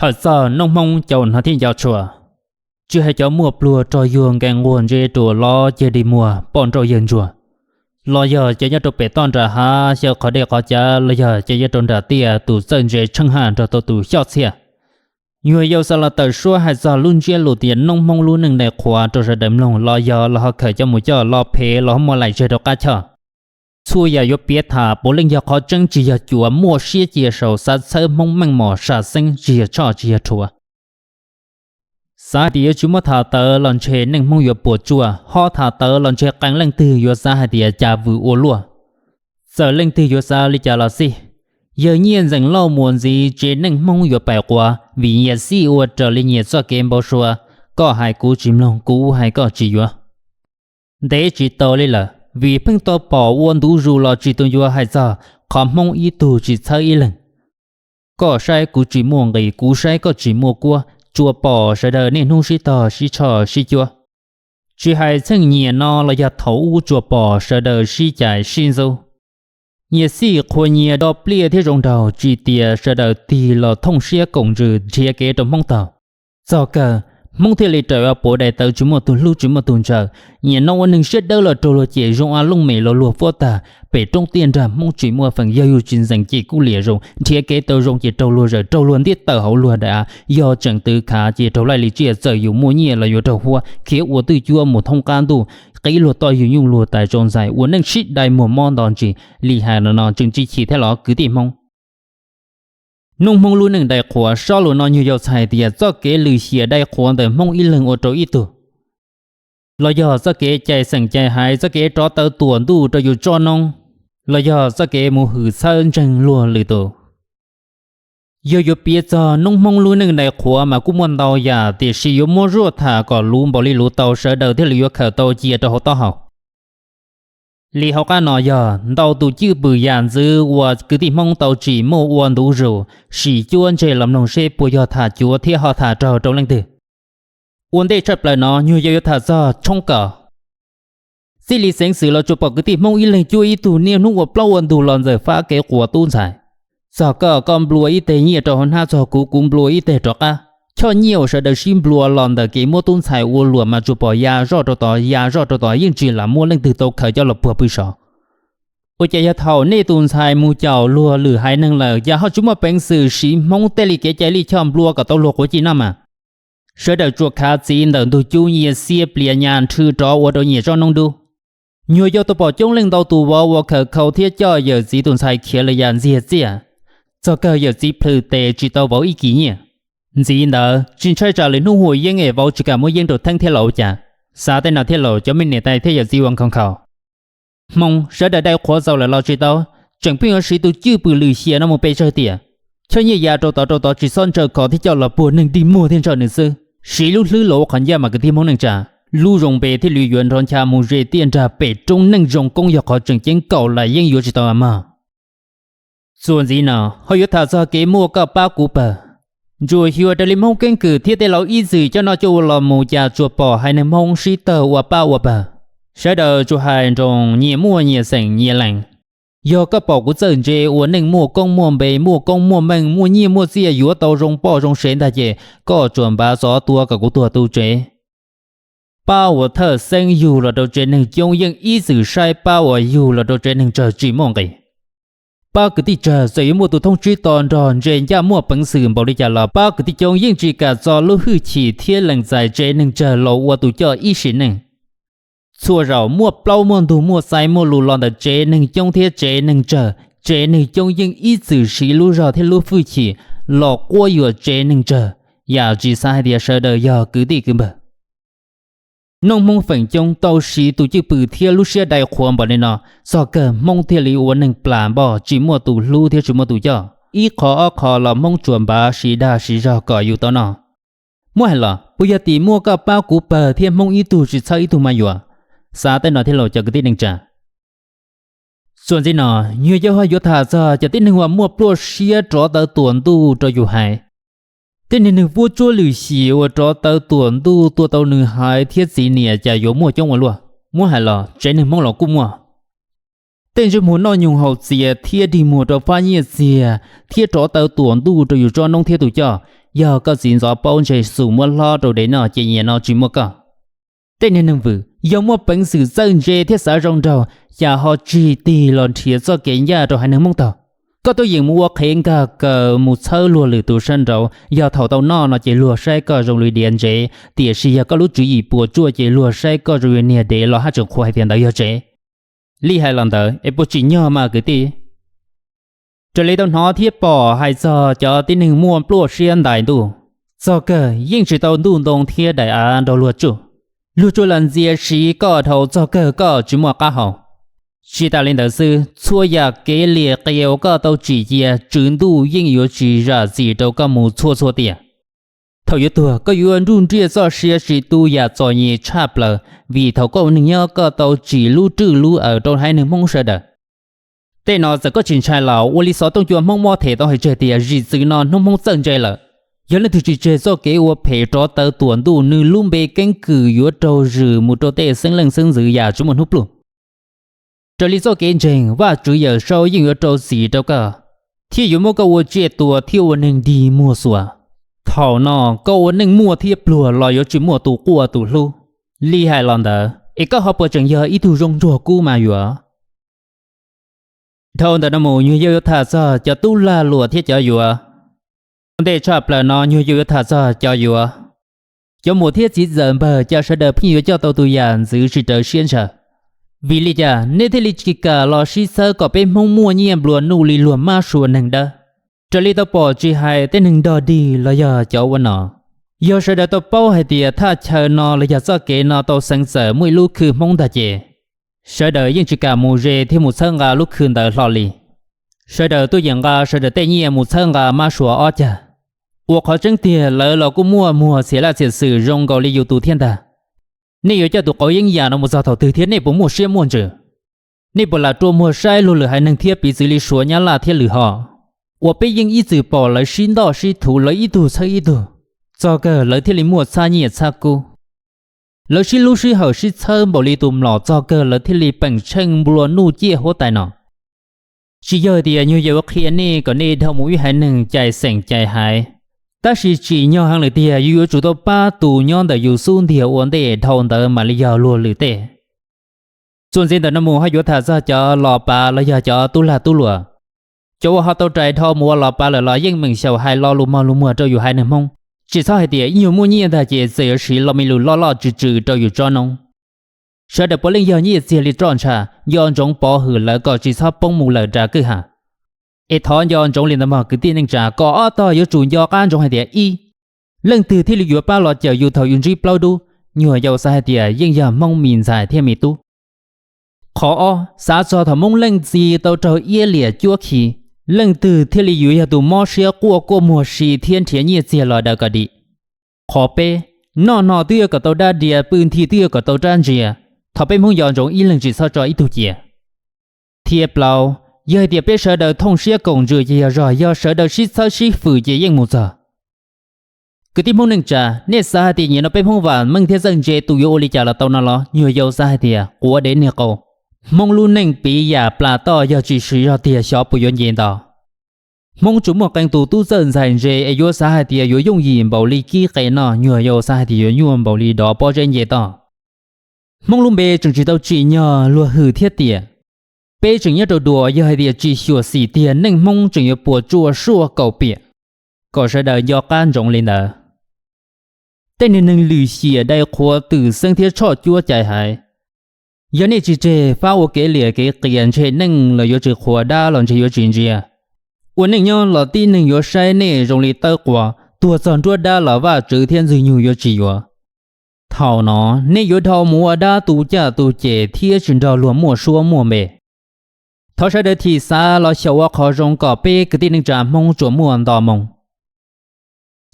Hawm txog noob Hmoob cov hnov thiab nco tshua, tsis hais cov muaj pluag rog yuag nkees nquag ntse ruas lov ceg dig muag poj nrauj yawg ntsuag, los yog cov nyob rau pem toj nram hav xyaw qhov dej qhov cav los yog cov nyob rau nram tiaj tus txawj ntse tsheej haj nrog tau tus xyoj txhiaj. Nyuag Yau xav los tawm suab hais txog lub ntsiab lus tias noob Hmoob lub neej dai qhuav rau sawv daws mloog los yog los ho khawm coj mus coj los phem los ho muaj laim tseg rau qab choj. Txhua yam yuav piav tham puav leej yog qhov tseeb tsis yog cuav, muaj siab cia saum xav txhawb Hmoob meej mom sam xeeb tsis yog tshoj tsis yog rhuav. Xav hais tias yuav tsis muab tham tawv los ntshe neej Hmoob yuav puas tsuaj, ho tham tawv los ntshe qee leej twg yuav xav hais tias cas vwm ua luaj. Txawm leej twg yuav xav li cas los xij, yawg Nyiaj Ntxeem Lauj mus ntxiv tsev neeg Hmoob yuav pais quav vim nyias xij ua raws li nyias txoj kev npau suav, koj hais kuv tsis mloog, kuv hais koj tsis yuav. Ntev tsis tau li lawm vim pheej tau pom ua ntu zus los tsis tu ncua hais txog qhov Hmoob ib tug tsis txhawb ib leeg. Koj saib kuv tsis muaj nqis, kuv saib koj tsis muaj kuab, tsuas pom sawv daws niaj hnub sib tog sib tshoj sib cuab. Tsis hais txheej niaj no los yog thaum ub tsuas pom sawv daws sib cais sib ntxub. Nyias xij qhuas nyias do pliaj thiab zoo nraug tsis tias sawv daws tig los thooj siab koom ntsws nrhiav kev rau Hmoob taug. Txog kawg, Hmoob thiaj li raws ua puav daim tawv tsis muaj tus hlub tsis muaj tus ntshaw. Nyias noob ua neeg siab dawb los raug luag cem zoo a looj mem los luag fuab tag, pem roob tiaj nrag Hmoob tsis muaj feem, yog yus tsis ntxeem ces kuj liam zoo, nrhiav kev tau zoo ces raug luag zawm raug luag ntiab tawm hauv luag daim av, yog tseem twv khav ces raug laij li tsiaj, txawm yus muaj nyiaj los yuav raug huab, khiav ua twj cuab mus thoob qab ntuj, qib luag toj yug nyuj luag tais tsau ntxhais, ua neej sib dai muag mob nto ntsis. Li hais no tseem tsis chim thiab los kwv tij Hmoob? Noob Hmoob lub neej dai qhuav, sob lus no nyuag Yau txhais tias txoj kev lwm xiam dai qhuav ntawm Hmoob ib leeg ua rau ib tug, los yog txoj kev cais xeem cais haiv, txoj kev rov tawv tuam ntuj rau yus tsob noob, los yog txoj kev mus hwm txhawb ntseeg luag lwm tus. Yog yuav piav txog noob Hmoob lub neej dai qhuav mas kuj muaj ntau yam, tiam sis yuav muab zuaj tham kom luv npaum li luv tau sawv daws thiaj li yuav khaws tau cia rau hauv taub hau. Li hauv qab no yog ntau tus cwj pwm yam ntxwv uas kwv tij Hmoob tau tsim muaj ua ntu zus, sim cuab ntsej los mloog seb puas yog tham cuav thiab ho tham raug rau leej twg. Ua ntej tshaj plaws no nyuag Yau yuav tham txog tshoob kos. Txij li xeev xwm los tsuas pom kwv tij Hmoob ib leeg cuab ib tug niaj hnub ua plaub ua ntug los ntxawm fab kev quas tub ntxhais. Txog koj, koj nplua ib teg nyiaj rau hauv hnab, txog kuv, kuv nplua ib teg rov qab. Choj nyiaj uas sawv daws sib nplua los ntawm kev muab tub ntxhais ua luam mas tsuas pom ya zoj rau tod ya zoj rau tod, yeej tsis lam muaj leej twg tau khaws coj los puag pw saud. Ua cas yog thaum nej tus ntxhais mus caum luag lwm haiv neeg lawm, cas ho tsis muaj peev xwm siv Hmoob tej li kev cai lij choj nplua kom tau luag quav ci noj mas? Sawv daws tsuas khav txiv ntawm ntug cub nyiaj xiab plias nyas nrhw rov ua rau nyias tsob noob dub. Nyuag Yau tau pom coob leej ntau tus vauv uas khawm khau thiab coj yawm txiv tus ntxhais khiav lawm yam ntxiag txiaj. Txog kawg yawm txiv plhws tes tsis tau vauv ib kis nyiaj. Ntxiv ntawd tsis ntshai tsam lwm hnub hu yeeb es vauv tsis kam muab yeeb rau theeb thiab los ua cas. Xav tej no thiab los cov me niam tais thiab yawm txiv uas nkhaus nkhaus. Hmoob sawv daws dai qhuav txaus lawm los tsis tau, tseem pheej yuav siv tus cwj pwm lwm xiam no mus pe tsawg tiam. Choj nyiaj ya rau tod rau tod tsis txhob ntsaws khov thiab coj los puag neeg dig muag thiab ntshaw nws xwb. Siv lub hlwb los ua qhov ncaj mas kwv tij Hmoob neej tsa, lub zoo npe thiaj li yuav nrov ncha mus ze tiaj nrag pem roob. Neej zoo koob yog qhov tseem ceeb, kaum lam yeeb yuav tsis tau mog. Txuas ntxiv no ho yuav tham txog kev muaj koj pab kuv pawg. Ntsuas xyuas raws li Hmoob keeb kwm thiab tej laus ib txwm coj noj coj ua los mus cas tsuas pom haiv neeg Hmoob sib tawg ua pab ua pawg. Sawv daws tsuas hais nroos nyias muaj nyias xeem nyias lees. Yog koj pom kuv txawj ntse, ua neej muaj koob muaj npe, muaj koob muaj meej, muaj nyiaj muaj txiaj, yuav tau zoo poj zoo sev ntag ces koj tsuas npav xov tua kom kuv tuag tu tsev. Pab uas thawj xeeb yug los rau tsev neeg coob yeej ib txwm saib pab uas yug los rau tsev neeg tsawg tsis muaj nqis. Pab kwv tij tsawg txawm yuav muaj tus thooj tsib to nrog ntse ncaj muaj peev xwm npaum li cas los pab kwv tij coob yeej tsis kam txo lub hwj chim thiab lees txais tsev neeg tsawg los ua tus coj ib sim neej. Txhua zaus muaj plaub muaj ntug muaj xaiv muaj lus los ntawm tsev neeg coob thiab tsev neeg tsawg, tsev neeg coob yeej ib txwm siv lub zog thiab lub hwj chim los quab yuam tsev neeg tsawg, yam tsis xav hais tias sawv daws yog kwv tij kwv npawg. Noob Hmoob feem coob tau siv tus cwj pwm thiab lub siab dai qhuav npaum li no, txog kawg Hmoob thiaj li ua neeg plam npoj tsis muaj tus hlub thiab tsis muaj tus coj. Ib qho ob qho los Hmoob tsuas npav siv dag siv zog kom yus tau noj. Muab hais los puas yog tim muaj koj pab kuv pawg thiab Hmoob ib tug tsis txhawb ib tug mas yuam? Xav tej no thiab los cov kwv tij neej tsa. Txuas ntxiv no, nyuag Yau ho yuav tham txog cov tib neeg uas muaj pluaj siab rov tawv tuam ntuj rau yus haiv. Tib neeg neeg vuab tsuab lwm xyim uas rov tawv tuam ntuj tua tau nws haiv thiab txiv niam cas yuav muaj coob ua luaj. Muab hais los tsev neeg Hmoob los kuj muaj. Tej ntsej muag noj nyoog haus txias thiab dig muag rau fab nyiaj txiag thiab rov tawv tuam ntuj rau yus tsob noob thiab tus coj, Yog koj txiv ntxov paub ntshe xum muab hlob rau dev noj ces nim no tsis muaj koj. Tej niag neeg vwm, yog muaj peev xwm txawj ntse thiab xav zoo nraug, cas ho tsis tig los nrhiav txoj kev ncaj rau haiv neeg Hmoob taug. Koj tuaj yeem mus ua qhev nkag kaws mus txhawb luag lwm tus sab nraud, yog thaum tau noj no ces luag saib koj zoo li diav ntsev, tiam sis yog koj lub tswv yim puas tsuaj ces luag saib koj zoo li niag dev los haj tseem qhuas hais tias ntawd yog tsev. Li hais los ntawd es puas tsim nyog mas kwv tij? Raws li tau hnov thiab pom hais txog cov tib neeg muaj pluaj siab ntais ntuj, txog kawg yeej tsis tau ntuj ntoo thiab daim av nrog luag tsuj. Luag tsuas lam ntxias siv koj dhau txog kawg koj tsis muaj qab hau. Tsis tas li ntawd xwb, txhua yam kev liam qias uas koj tau tsim cia, tswv ntuj yeej yuav tsis zam txim rau koj mus txhua txhua tiam. Thaum yuav tuag, koj yuav nruj nriaj txoj sia tsis tu yam txom nyem tshaj plaws, vim thaum koj ua neeg nyob koj tau tsim lub rwj lub aws rau haiv neeg Hmoob sawv daws. Tej no txawm koj tsis ntshai los ua li xov tooj cua Hmoob mob them tau hais tseg tias zim txwv no hnub Hmoob txawj ntse lawm. Yog leej twg tsis tseg txoj kev ua phem rov taw tuam ntuj, nws lub npe keeb kwm yuav raug zwm mus rau tej xeeb leej xeeb ntxwv yam tsis muaj hnub pluj. Raws li txoj kev ntseeg, Vajtswv Yawmsaub yeej yuav rau txim rau koj, thiab yuav muab koj ua tsiaj tua thiab ua neeg dig muag xuas. Thaum no, koj ua neej muaj thiab pluag los yuav tsis muaj tus quaj tus hlub. Li hais los ntawd es koj ho puas tseem yog ib tug zoo nruag kub mas yuav? Dhau ntawm no mus nyuag yau yuav tham txog cov tub lag luam thiab cov yuav. Ua ntej tshaj plaws no nyuag yau yuav tham txog cov yuav. Cov muam thiab txiv ntxawm npawg, cas sawv daws pheej yuav coj tau tus yam ntxwv tsis rawv siab ntshaw? Vim li cas nej thiaj li tsis kam los sib txhawb kom peb Hmoob muaj nyiaj nplua nuj li luag mab sua neeg dawb? Raws li tau pom tsis hais tej neeg dog dig los yog cov ua nom, yog sawv daws tau paub hais tias thaj chaw no los yog txoj kev no tau xeev txawm muaj ib lub khw Hmoob ntag ces, sawv daws yeej tsis kam mus ze thiab mus txhawb nqa lub khw ntawd hlo li. Sawv daws tuaj yeem nqa sawv daws tej nyiaj mus txhawb nqa mab sua ob cag. Ua qhov tseeb tiag lawv los kuj muaj muag txhia laj txhia xwm zoo nkaus li yus tus thiab ntag. Nej yuav coj tus qauv yeeb yam no mus txog thaum twg thiab nej puas muaj siab muaj ntsws? Nej puas lam rua muag saib luag lwm haiv neeg thiab piv txwv li Suav Nyab Laj thiab lwm hom, uas peb yeej ib txwm pom lawv sib ntoj sib thuv, lawv ib tug txhawb ib tug, txog kawg lawv thiaj li muaj txhab nyiaj txhab kub. Lawv sib hlub sib hawm sib txhawb npaum li tus mlom, txog kawg lawv thiaj li peem tsheej nplua nuj ciaj huab tais no. Tsis yog tias nyuag yau qhia nej kom nej dhau mus ib haiv neeg cais xeem cais haiv, tab sis tsim nyog heev lawm tiag yus yuav tsum tau pab tus nyob ntawm yus xub ntiag ua ntej, dhau ntawd mam li yog luag lwm tej. Txuas ntxiv ntawm no mus ho yuav tham txog cov los pav los yog cov tub lag tub luam. Cov uas ho tau rais dhau mus ua los pav lawm los yeej meem xyaum hais lo lus mog lus muag rau yus haiv neeg Hmoob. Tsis txhob hais tias ib nyuag muaj nyiaj ntag ces txawm yuav siv lo me lus loj loj tsw tsw rau yus tsob noob. Sawv daws puav leej yog nyiaj txiag li roj ntsha, nco ntsoov pov hwm lawv kom tsis txhob poob mus lawm nram kwj ha. Es thov nco ntsoov li ntawd mog kwv tij neej tsa, kom ob tog yuav tsum nco qab ntsoov hais tias ib, leej twg thiaj li yuav pab los cawm yus thaum yus ntsib plaub dub? Nyuag yau xav hais tias yeej yog Hmoob me ntxhais thiab me tub. Qhov ob, xav txog thaum Hmoob leej txiv tau raug iab liam cuab khi, leej twg thiaj li yuav yog tus mob siab quaj quaj muag si thiab nrhiav nyiaj txiag los daws kom dim? Qhov peb, noj no twb yuav kom tau dab dias, pw nthi twb yuav kom tau rab ntsia, thov peb Hmoob nco ntsoov ib leeg tsis txhob tso ib tug cia. Thiab plaub, yog hais tias peb sawv daws thooj siab koom ntsws ces yog zog, yog sawv daws sib txhawb sib fwm ces yeej mus txog. Kwv tij Hmoob neej tsa, nej xav hais tias nim no peb Hmoob vam meej thiab txawj ntse tus yuav ua li cas los tau no los? Nyuag yau xav hais tias quav dev niag qau. Hmoob lub neej piv yam plas toj, yog tsis siv zog tiag xyov puas yuav nce nto. Hmoob tsuas muaj qee tus tub txawj ntxhais ntse es yuav xav hais tias yuav yooj yim npaum li kib qe noj, nyuag yau xav hais tias yuav nyuaj npaum li dov pob zeb nce toj. Hmoob lub npe tseem tsis tau tsim nyog luag hwm thiab tiam. Peb tseem nyob rau dua, yog hais tias tsis xyuam xim tiag neej Hmoob tseem yuav puas tsuaj suaj kaum piam. Kom sawv daws nco qab ntsoov li ntawd. Tej niag neeg lwm xiam dai qhuav twm xeeb thiab tshoj cuab cais haiv, yog nej tsis tseg fab ua kev liam kev qias ntshe neej los yuav tsis qhuas, dab los ntshe yuav tsis ntsia. Ua neej nyob los tib neeg yuav saib nej zoo li tawb quas, tuag txog nruab dab los Vajtswv thiab Ntxwg Nyoog yuav tsis yuav. Thaum no, nej yuav dhau mus ua dab tu caj tu ces thiab tsis nrog luag muaj suab muaj npe. Thov sawv daws thim xav los xyaum ua qhov zoo kom peb kwv tij neej tsa Hmoob tsuas muaj nto moo.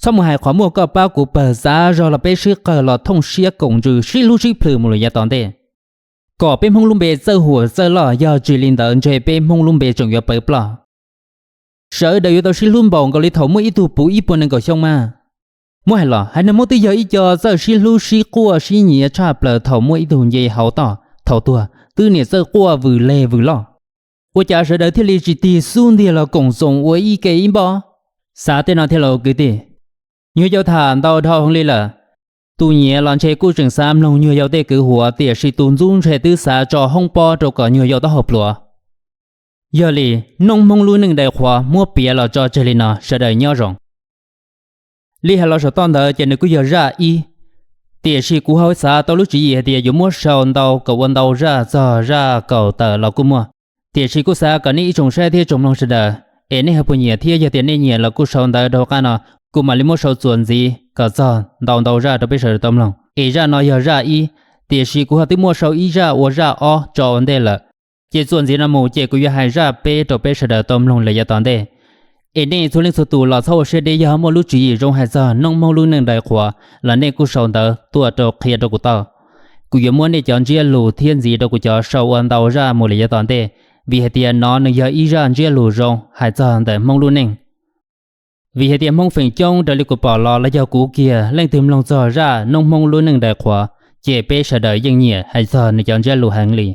Txhob mus hais qhov muaj koj pab kuv pawg, xav zog los peb sib qawg los thooj siab koom ntsws sib hlub sib plhws mus lawm yav tom ntej, kom peb Hmoob lub npe txawj huam txawj loj, yog tsis li ntawd ntshe peb Hmoob lub npe tseem yuav pawv ploj. Sawv daws yuav tau sib hlub npaum nkaus li thaum muaj ib tug puv ib puas nees nkaum xyoo mas. Muab hais los haiv neeg Hmoob twb yog ib co txawj sib hlub sib quaj sib nyiav tshaj plaws thaum muaj ib tug nce hauv toj, thaum tuag twb niam txawj quaj vwm leg vwm loj. Ua cas sawv daws thiaj li tsis tig xub ntiag los koom txoos ua ib ke ib npoj? Xav tej no thiab los kwv tij. Nyuag yau tham ntau dhau heev li lawm. Tus nyiam los ntshe kuj tseem xav mloog nyuag yau tej kwv huam, tiam sis tus ntxub ntshe twb xav tso hoob pob rau kom nyuag yau taub hau plhuav. Yog li, Noob Hmoob lub neej dai qhuav muab piav los tso tseg li no, sawv daws nyob zoo. Li hais los saum toj ntawd ces nws kuj yog zaj ib, tiam sis kuv ho xav tau lub tswv yim hais tias yuav muab sau ntau kom ua ntau zaj, txog zaj kaum tawm los kuj muaj. Tiam sis kuj xav kom nej ib tsoom saib thiab tsoom mloog sawv daws es nej ho puas nyiam, thiab yog tias nej nyiam los kuj sau ntawv rau qab no, kuv mam li muab sau txuas ntxiv kom txog ntau ntau zaj rau peb sawv daws tau mloog. Es zaj no yog zaj ib, tiam sis kuv ho twb muaj sau ib zaj ua zaj ob tso ua ntej lawm. Ces txuas ntxiv no mus ces kuv yuav hais zaj peb rau peb sawv daws tau mloog lawm yav tom ntej. Es nej txhua leej txhua tus los txhob ua siab deb, yog muaj lub tswv yim zoo hais txog Noob Hmoob lub neej dai qhuav los nej kuj sau ntawv tuaj rau qhia rau kuv tau. Kuv yuav muab nej cov ntsiab lus thiab ntxiv rau kuv cov sau ua ntau zaj mus lawm yav tom ntej, vim hais tias no nws yog ib zaj ntsiab lus zoo hais txog ntawm Hmoob lub neej. Vim hais tias Hmoob feem coob raws li kuv pom los los yog kuv kiag leej twg mloog txog zaj Noob Hmoob lub neej dai qhuav, ces peb sawv daws yeej nyiam hais txog nws cov ntsiab lus heev li.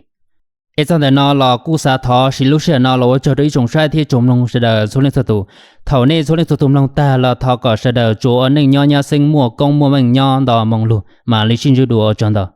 Es txog ntawm no los kuj xav thov siv lub sij hawm no los ua tsaug rau ib tsoom saib thiab tsoom mloog sawv daws txhua leej txhua tus. Thaum nej txhua leej txhua tus mloog tag los thov kom sawv daws tsuas ua neej nyob nyab xeeb, muaj koob muaj meej nyob nto moo lug, mam li sib ntsib dua, ua tsaug ntau.